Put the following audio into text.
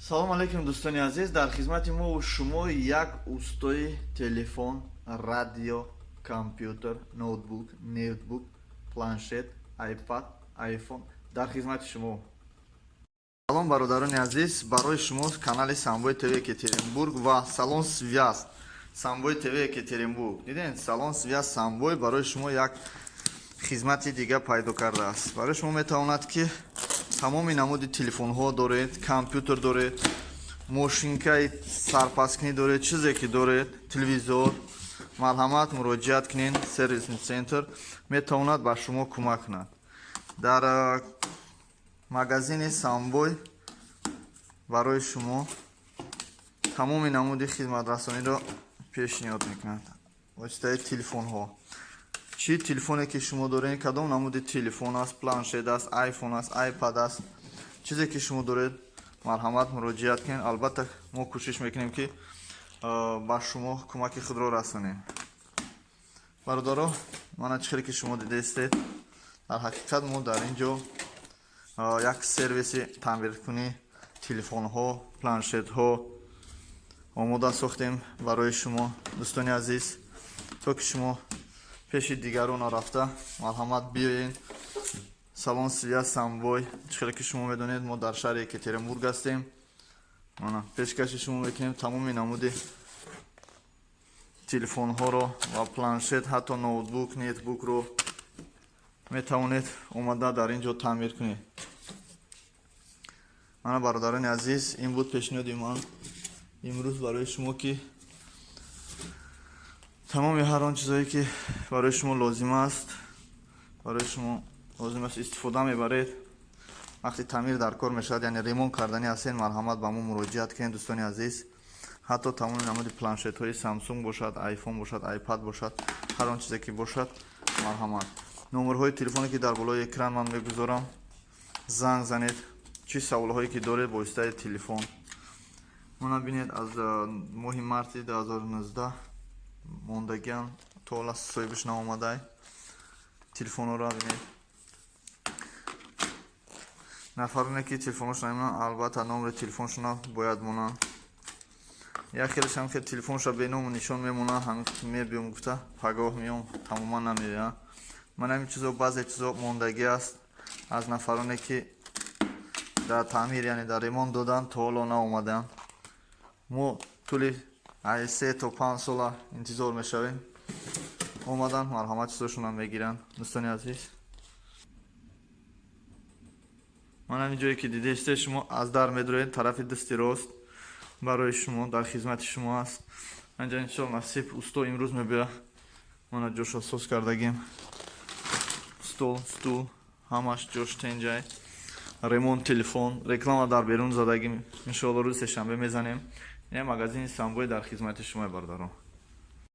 Салом алейкум, дӯстони азиз! Дар хизмати мо шумо як устои телефон, радио, компютер, ноутбук, нетбук, планшет, айпад, айфон дар хизмати шумо. Салом, бародарони азиз! Барои шумо канали Самбои ТВ Екатеринбург ва салон связь Самбои ТВ Екатеринбург. Диден, салон связь Самбой барои шумо як хизмати дига пайдо кардааст. Барои шумо метавонад, ки тамоми намуди телефонҳо доред, компютер доред, мошинкаи сарпаскунӣ доред, чизе ки доред, телевизор, марҳамат, муроҷиат кунед. Сервисный центр метавонад ба шумо кӯмак кунад. Дар магазини Самбой барои шумо тамоми намуди хизматрасониро пешниҳод мекунад. Воситаи телефонҳо, чӣ телефоне ки шумо доред, кадом намуди телефон аст, планшет аст, айфон аст, айпад аст, чизе ки шумо доред, марҳамат, муроҷиат кунед. Албатта, мо кӯшиш мекунем, ки ба шумо кӯмаки худро расонем. Бародаро, мана чӣ хеле ки шумо дидаистед, дар ҳақиқат мо дар ин ҷо як сервиси таъмиркунӣ телефонҳо, планшетҳо омода сохтем барои шумо, дӯстони азиз, то ки шумо пеши дигарон рафта. Марҳамат, биёед салон связь Самбой. Чӣ хеле ки шумо медонед, мо дар шаҳри Екатеринбург ҳастем. Мана, пешкаши шумо мекунем тамоми намуди телефонҳоро ва планшет, ҳатто ноутбук, нетбукро метавонед омада дар ин ҷо таъмир кунед. Мана, бародарони азиз, ин буд пешниҳоди ман имрӯз барои шумо, ки тамоми ҳар он чизое ки барои шумо лозим аст, барои шумо лозим аст, истифода мебаред. Вақти таъмир дар кор мешавад, яъне ремонт кардани ҳастед, марҳамат, ба мо муроҷиат кунед, дӯстони азиз. Ҳатто тамоми намуди планшетҳои Самсунг бошад, айфон бошад, айпад бошад, ҳар он чизе ки бошад, марҳамат. Номерҳои телефоне ки дар болои экран ман мегузорам, занг занед, чӣ саволҳое ки доред, бо воситаи телефон. Мана, бинед, аз моҳи марти 2019 мондагиам, то ҳола соҳибаш наомадай. Телефонҳоро бинед. Нафароне ки телефоношон намемонанд, албатта, номери телефоншона бояд монанд. Як хелешам ки телефонша беному нишон мемонанд, ҳамин мебиём гуфта, пагоҳ меём, тамоман намеоянд. Ман ҳамин чизо, баъзе чизо мондагӣ аст аз нафароне ки дар таъмир, яъне дар ремонт додан, то ҳоло наомаданд. Мо тӯли 3 то 5 сола интизор мешавем. Омадан, марҳамат, чизошонам мегиранд. Дӯстони азиз, ман ҳамин ҷое ки дидаистед, шумо аз дар медуроед, тарафи дасти рост барои шумо дар хизмати шумо аст. Анҷа, иншоалло, насиб, усто имрӯз мебиёяд. Мана, ҷоша соз кардагим, стол, стул, ҳамаш ҷош тенҷай. Ремонт телефон, реклама дар берун задагим, иншоалло, рӯзи сешанбе мезанем. Ин магазини Самбой дар хизмати шумо, бародарон.